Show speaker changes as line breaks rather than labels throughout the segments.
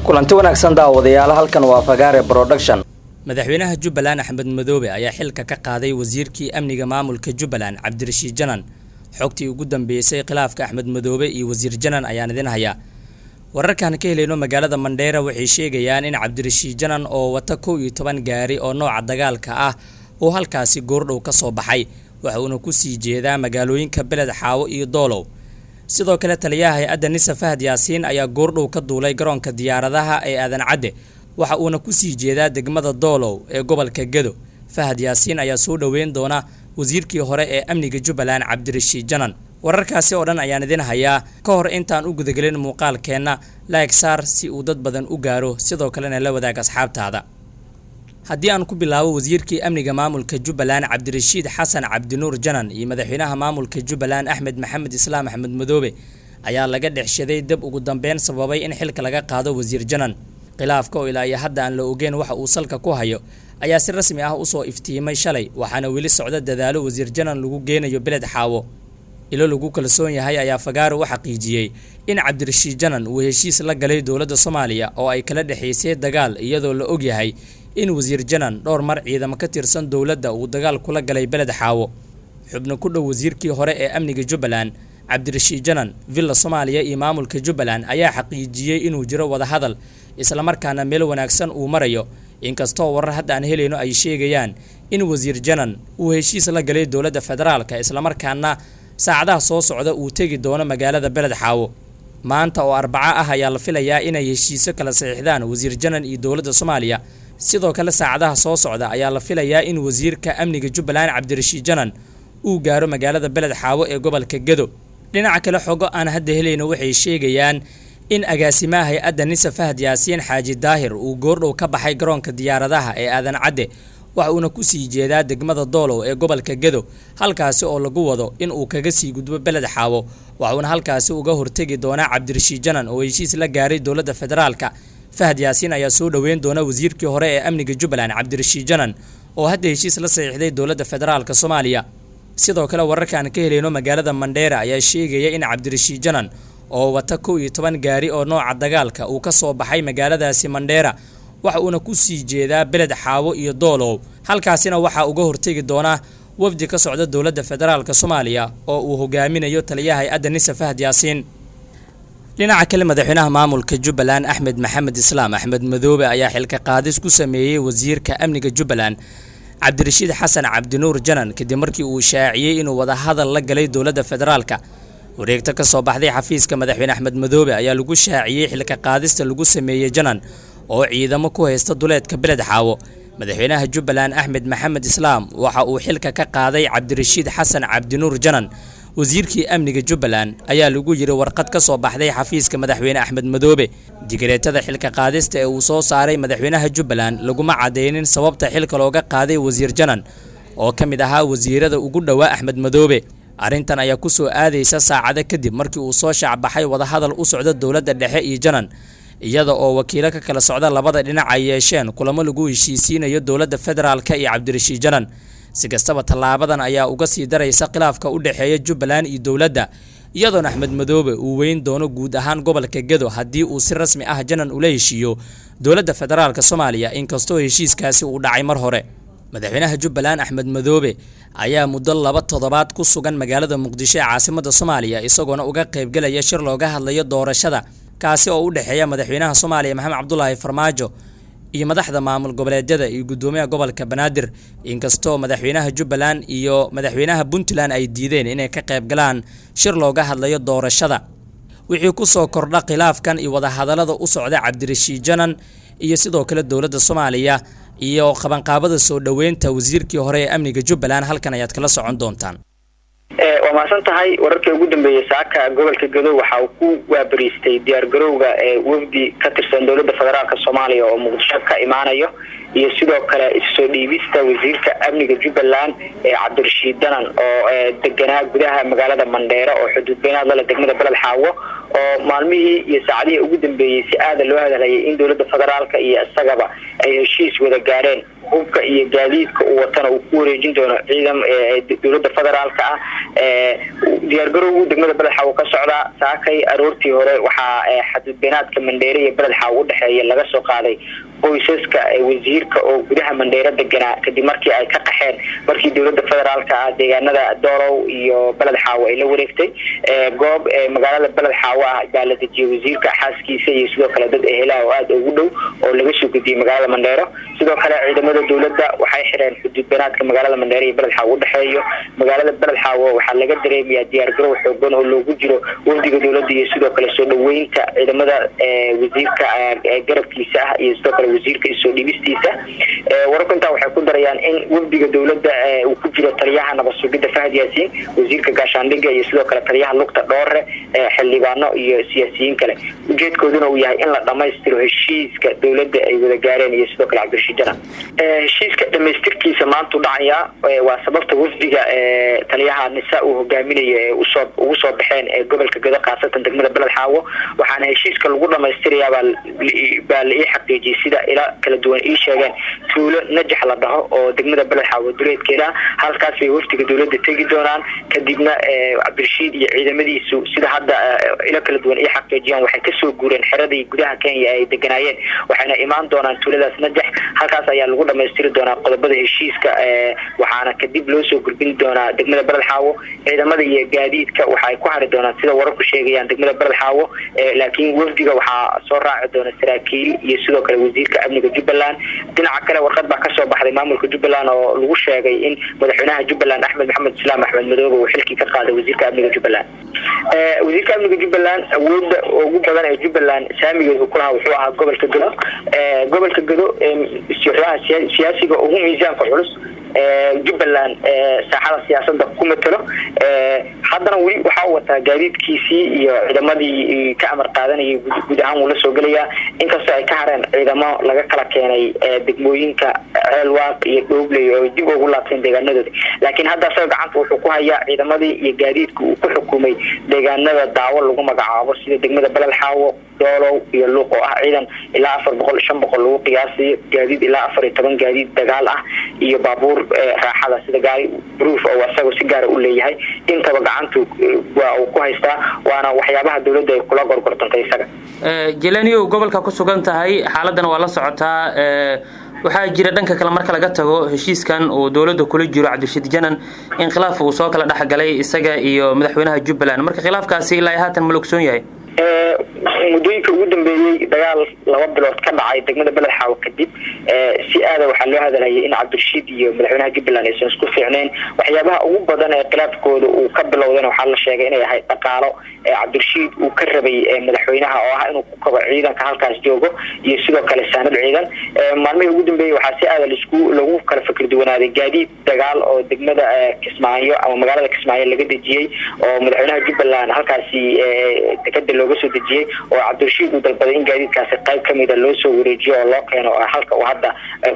Kulanti wanaagsan daawadayaal, halkan waa Fagaare Production.
Madaxweynaha Jubbaland Axmed Madoobe ayaa xilka ka qaaday wasiirkii amniga maamulka Jubbaland Cabdirashiid Janan. Xogtii ugu dambeysay khilaafka Axmed Madoobe iyo wasiir Janan ayaan idin hayaa. Wararkaan ka helayno magaalada Mandheera waxay sheegayaan in Cabdirashiid Janan oo wata 11 gaari oo nooca dagaalka ah uu halkaasi goordhow ka soo baxay, waxa uuna kusii jeedaa magaalooyinka Beled Xaawo iyo Doolow. Sidoo kale taliyaha hay-adda Nisa Fahad Yaasiin ayaa goordhow ka duulay garoonka diyaaradaha ee Aadan Cadde, waxa uuna kusii jeedaa degmada Doolow ee gobolka Gedo. Fahad Yaasiin ayaa soo dhoweyn doona wasiirkii hore ee amniga Jubbaland Cabdirashiid Janan. Wararkaasi oo dhan ayaan idin hayaa. Ka hor intaan u gudagelin muuqaalkeenna, like saar si uu dad badan u gaaro, sidoo kalena la wadaag asxaabtaada. Haddii aan ku bilaabo, wasiirkii amniga maamulka Jubbaland Cabdirashiid Xasan Cabdinuur Janan iyo madaxweynaha maamulka Jubbaland Axmed Maxamed Islaam Axmed Madoobe ayaa laga dhexshaday dab ugu dambeyn sababay in xilka laga qaado wasiir Janan. Khilaafka oo ilaa iyo hadda aan la ogeyn waxa uu salka ku hayo ayaa si rasmi ah usoo iftiimay shalay, waxaana weli socda dadaalo wasiir Janan lagu geenayo Beled Xaawo. Ilo lagu kalsoon yahay ayaa Fagaaro u xaqiijiyey in Cabdirashiid Janan uu heshiis la galay dowladda Soomaaliya oo ay kala dhexaysay dagaal, iyadoo la ogyahay in wasiir Janan dhowr mar ciidamo ka tirsan dowladda uu dagaal kula galay Beled Xaawo. Xubno ku dhow wasiirkii hore ee amniga Jubbaland Cabdirashiid Janan, Villa Soomaaliya iyo maamulka Jubbaland ayaa xaqiijiyey inuu jiro wadahadal, islamarkaana meel wanaagsan uu marayo, inkastoo warar hadda aan helayno ay sheegayaan in wasiir Janan uu heshiis la galay dowladda federaalka, islamarkaana saacadaha soo socda uu tegi doono magaalada Beled Xaawo. Maanta oo Arbaco ah ayaa la filayaa inay heshiisyo kala saxiixdaan wasiir Janan iyo dowladda Soomaaliya. Sidoo kale saacadaha soo socda ayaa la filayaa in wasiirka amniga Jubbaland Cabdirashiid Janan uu gaaro magaalada Beled Xaawo ee gobolka Gedo. Dhinaca kale, xogo aan hadda helayno waxay sheegayaan in agaasimaha hay-adda Nisa Fahad Yaasiin Xaaji Daahir uu goordhow ka baxay garoonka diyaaradaha ee Aadan Cadde, waxa uuna kusii jeedaa degmada Doolow ee gobolka Gedo, halkaasi oo lagu wado in uu kaga sii gudbo Beled Xaawo. Waxuuna halkaasi uga hortegi doonaa Cabdirashiid Janan oo heshiis la gaaray dowladda federaalka. Fahad Yaasiin ayaa soo dhoweyn doona wasiirkii hore ee amniga Jubbaland Cabdirashiid Janan oo hadda heshiis la saxiixday dowladda federaalka Soomaaliya. Sidoo kale wararkaan ka helayno magaalada Mandheera ayaa sheegaya in Cabdirashiid Janan oo wata 11 gaari oo nooca dagaalka uu ka soo baxay magaaladaasi Mandheera, waxa uuna kusii jeedaa Beled Xaawo iyo Doolow. Halkaasina waxaa uga hortegi doona wafdi ka socda dowladda federaalka Soomaaliya oo uu hogaaminayo taliyaha hay-adda Nisa Fahad Yaasiin. Dhinaca kale, madaxweynaha maamulka Jubbaland Axmed Maxamed Islaam Axmed Madoobe ayaa xilka qaadis ku sameeyey wasiirka amniga Jubbaland Cabdirashiid Xasan Cabdinuur Janan, kadib markii uu shaaciyey inuu wadahadal la galay dowladda federaalka. Wareegto ka soo baxday xafiiska madaxweyne Axmed Madoobe ayaa lagu shaaciyey xilka qaadista lagu sameeyey Janan oo ciidamo ku haysta duleedka Beled Xaawo. Madaxweynaha Jubbaland Axmed Maxamed Islaam waxa uu xilka ka qaaday Cabdirashiid Xasan Cabdinuur Janan, wasiirkii amniga Jubbaland, ayaa lagu yiri warqad ka soo baxday xafiiska madaxweyne Axmed Madoobe. Digareetada xilka qaadista ee uu soo saaray madaxweynaha Jubbaland laguma cadeynin sababta xilka looga qaaday wasiir Janan oo ka mid ahaa wasiirada ugu dhowaa Axmed Madoobe. Arrintan ayaa ku soo aadaysa saacado kadib markii uu soo shaacbaxay wadahadal u socda dowladda dhexe iyo Janan, iyada oo wakiilo ka kala socda labada dhinac ay yeesheen kulamo lagu heshiisiinayo dowladda federaalka iyo Cabdirashiid Janan. Si kastaba, tallaabadan ayaa uga sii daraysa khilaafka u dhexeeya Jubbaland iyo dowladda, iyadoona Axmed Madoobe uu weyn doono guud ahaan gobolka Gedo haddii uu si rasmi ah Janan ula heshiiyo dowladda federaalka Soomaaliya, inkastoo heshiiskaasi uu dhacay mar hore. Madaxweynaha Jubbaland Axmed Madoobe ayaa muddo 2 toddobaad ku sugan magaalada Muqdisho ee caasimadda Soomaaliya, isagoona uga qaybgelaya shir looga hadlayo doorashada, kaasi oo u dhexeeya madaxweynaha Soomaaliya Maxamed Cabdulaahi Farmaajo iyo madaxda maamul goboleedyada iyo guddoomiyaha gobolka Banaadir, inkastoo madaxweynaha Jubbaland iyo madaxweynaha Puntland ay diideen inay ka qayb galaan shir looga hadlayo doorashada. Wixii kusoo kordha khilaafkan iyo wadahadallada u socda Cabdirashiid Janan iyo sidoo kale dowladda Soomaaliya iyo qabanqaabada soo dhoweynta wasiirkii hore ee amniga Jubbaland, halkan ayaad kala socon doontaan.
Waa mahadsan tahay. Wararkii ugu dambeeyey saaka gobolka Gadow waxa uu ku waabariistay diyaar garowga ee wafdi ka tirsan dowladda federaalka Soomaaliya oo Muqdisho ka imaanayo, iyo sidoo kale issoo dhiibista wasiirka amniga Jubbaland ee Cabdirashiid Danan oo deganaa gudaha magaalada Mandheera oo xuduud beenaad lale degmada Beled Xaawo, oo maalmihii iyo saacadihii ugu dambeeyey si aada loo hadalhayay in dowladda federaalka iyo isagaba ay heshiis wada gaareen. Hubka iyo gaadiidka uu watana uu ku wareejin doono ciidan dowladda federaalka ah. Diyaargarowgu degmada Beled Xaawo ka socdaa. Saakay aroortii hore waxaa xadudbeenaadka Mandheere iyo Beled Xaawo udhexeeya laga soo qaaday qoysaska wasiirka oo gudaha Mandheere deganaa, kadib markii ay ka qaxeen markii dowladda federaalka ah deegaanada Doolow iyo Beled Xaawo ay la wareegtay. Goob magaalada Beled Xaawo ah baa la dejiyey wasiirka, xaaskiisa iyo sidoo kale dad ehelaha oo aada ugu dhow oo laga soo gudiyey magaalada Mandheero. Sidoo kale ciidamada dowladda waxay xireen xuduudbeenaadka magaalada Mandheere iyo Beled Xaawo udhexeeyo. Magaalada Beled Xaawo waxaa laga dareemayaa diyaargarow xoogan oo loogu jiro wafdiga dowladda iyo sidoo kale soo dhaweynta ciidamada wasiirka garabkiisa ah iyo sidoo kale wasiirka isoo dhibistiisa. Wararku intaa waxay ku darayaan in wafdiga dowladda uu ku jiro taliyaha nabad sugidda Fahad Yaasiin, wasiirka gaashaandhigga iyo sidoo kale taliyaha lugta Dhoore, xildhibaano iyo siyaasiyiin kale. Ujeedkooduna uu yahay in la dhamaystiro heshiiska dowladda ay wada gaareen iyo sidoo kale Cabdirashiid Janan. Heshiiska dhamaystirkiisa maantu dhacayaa waa sababta wafdiga taliyaha nisa uu hogaaminayo ee usoo ugu soo baxeen ee gobolka Gado, khaasatan degmada Beled Xaawo. Waxaana heshiiska lagu dhamaystirayaa baa la ii xaqiijiyey, sida ila kala duwan ii sheegeen, tuulo Najax la dhaho oo degmada Beled Xaawo duleedkeeda. Halkaas bay wafdiga dowladda tegi doonaan. Kadibna Cabdirashiid iyo ciidamadiisu, sida hadda ilo kala duwan ii xaqiijiyaan, waxay kasoo guureen xeradii gudaha Kenya ay deganaayeen, waxayna imaan doonaan tuuladaas Najax. Halkaas ayaa lagu dhamaystiri doonaa qodobada heshiiska, waxaana kadib loo soo gudbin doonaa degmada Beled Xaawo. Ciidamada iyo gaadiidka waxa ay ku hari doonaan, sida wararku sheegayaan, degmada Beled Xaawo, laakiin wafdiga waxaa soo raaci doona saraakiil iyo sidoo kale wasiirka amniga Jubbaland. Dhinaca kale warqad baa kasoo baxday maamulka Jubbaland oo lagu sheegay in madaxweynaha Jubbaland Axmed Maxamed Islaam Axmed Madoobe uu xilkii ka qaaday wasiirka amniga Jubbaland. Wasiirka amniga Jubbaland awooda ugu badan ee Jubbaland saamigeedu ku lahaa wuxuu ahaa gobolka Gado. Gobolka Gado waxyaabaha siyaasiga ugu miisaanka culus Jubbaland saaxada siyaasada ku matalo. Haddana weli waxa uu wataa gaadiidkiisii iyo ciidamadii ka amar qaadanayay, guud ahaan wuu la soo gelayaa, inkastoo ay ka hareen ciidamo laga kala keenay degmooyinka Ceelwaaq iyo Dhoobley oo dib ugu laabteen deegaanadooda. Laakiin hadda asaga gacanta wuxuu ku hayaa ciidamadii iyo gaadiidka uu ku xukumay deegaanada Daawo lagu magacaabo, sida degmada Beled Xaawo, Doolow iyo Luuq, oo ah ciidan ilaa 400, 500 lagu qiyaasayo, gaadiid ilaa 14 gaadiid dagaal ah iyo baabuur raaxada sida gaari bruuf oo asaga si gaara u leeyahay. Intaba gacantu waa uu ku haystaa, waana waxyaabaha dowladda ay kula gorgortantay isaga.
Jelaniyow, gobolka ku sugan tahay, xaaladana waa la socotaa. Waxaa jira dhanka kale, marka laga tago heshiiskan uu dowladda kula jiro Cabdirashiid Janan, in khilaaf uu soo kala dhexgalay isaga iyo madaxweynaha Jubbaland. Marka khilaafkaasi ilaa haatan ma la ogsoon yahay?
Muddooyinka ugu dambeeyey dagaal 2 bilood ka dhacay degmada Beled Xaawo kadib, si aada waxaa loo hadalhayay in Cabdirashiid iyo madaxweynaha Jubbaland aysan isku fiicneyn. Waxyaabaha ugu badan ee khilaafkooda uu ka bilowdana waxaa la sheegay inay ahayd dhaqaalo Cabdirashiid uu ka rabay madaxweynaha, oo ah inuu ku kabo ciidanka halkaas joogo iyo sidoo kale saanad ciidan. Maalmihii ugu dambeeyey waxaa si aada laisku lagu kala fikir duwanaaday gaadiid dagaal oo degmada Kismaayo ama magaalada Kismaayo laga dejiyey oo madaxweynaha Jubbaland halkaasi dekada looga soo dejiyey, oo Cabdirashiid uu dalbaday in gaadiidkaasi qayb kamida loo soo wareejiyo oo loo keeno halka uu hadda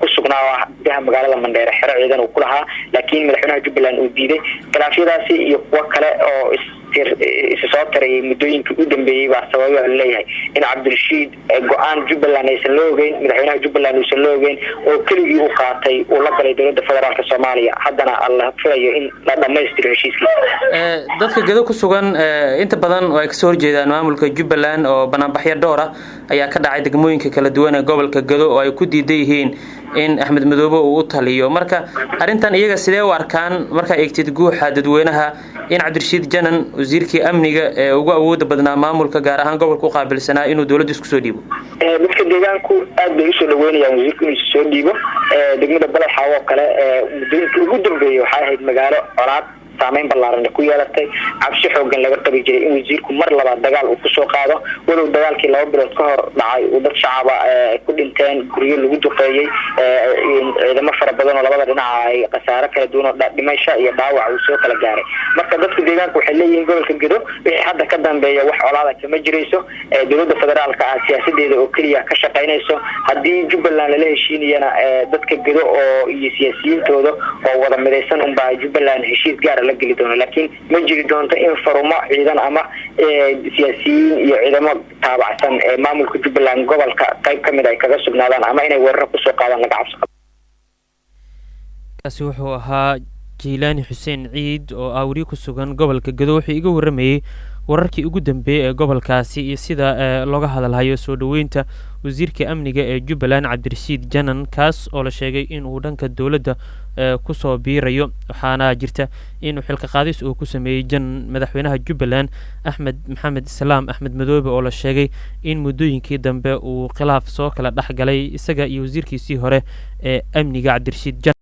ku sugnaa, oo ah gudaha magaalada Mandheere, xero ciidan uu ku lahaa, laakiin madaxweynaha Jubbaland uu diiday. Khilaafyadaasi iyo kuwo kale oo isa soo tarayay muddooyinkii u dambeeyey baa sababay laleeyahay in Cabdirashiid go-aan Jubbaland aysan la ogeyn, madaxweynaha Jubbaland uusan la ogeyn, oo keligii u qaatay uu la galay dowladda federaalka Soomaaliya. Haddana la filayo in la dhamaystiro heshiiskiisa.
Dadka Gado ku sugan inta badan oo ay kasoo horjeedaan maamulka Jubbaland oo banaanbaxyo dhowr ah ayaa ka dhacay degmooyinka kala duwan ee gobolka Gado oo ay ku diidan yihiin in Axmed Madoobe uu u taliyo. Marka arrintan iyaga sidee u arkaan, markaa eegtid guuxa dadweynaha, in Cabdirashiid Janan, wasiirkii amniga ee ugu awooda badnaa maamulka, gaar ahaan gobolka u qaabilsanaa, inuu dowladda isku soo dhiibo?
Dadka deegaanku aad bay usoo dhaweynayaan wasiirku inuu soo dhiibo. Degmada Beled Xaawo oo kale muddooyinkii ugu dambeeyey waxay ahayd magaalo colaad saameyn ballaaran ku yeelatay, cabsi xoogan laga qabi jiray in wasiirku mar labaad dagaal uu kusoo qaado, walow dagaalkii 2 bilood ka hor dhacay uu dad shacaba ku dhinteen, guryo lagu duqeeyey, ciidamo fara badan oo labada dhinaca ay khasaaro kala duwan oo dhimasho iyo dhaawac uu soo kala gaaray. Marka dadka deegaanka waxay leeyihiin gobolka Gedo wixii hadda ka dambeeya wax colaada kama jirayso, dowladda federaalka ah siyaasadeeda oo keliya ka shaqaynayso. Haddii Jubbaland lala heshiinayana dadka Gedo oo iyo siyaasiyiintooda oo wada midaysan unbaa Jubbaland heshiis gaara la geli doono, laakiin ma jiri doonto in farumo ciidan ama siyaasiyiin iyo ciidamo taabacsan ee maamulka Jubbaland gobolka qayb kamid ay kaga sugnaadaan ama inay weeraro kusoo qaadaan laga cabsi qabo.
Kaasi wuxuu ahaa Jeylaani Xuseen Ciid oo ah weriye ku sugan gobolka Gado. Wuxuu iga warramayey wararkii ugu dambeeyey ee gobolkaasi iyo sida looga hadalhayo soo dhoweynta wasiirka amniga ee Jubbaland Cabdirashiid Janan, kaas oo la sheegay inuu dhanka dowladda kusoo biirayo. Waxaana jirta inuu xilka qaadis uu ku sameeyey Janan madaxweynaha Jubbaland Axmed Maxamed Islaam Axmed Madoobe, oo la sheegay in muddooyinkii dambe uu khilaaf soo kala dhex galay isaga iyo wasiirkiisii hore ee amniga Cabdirashiid Janan.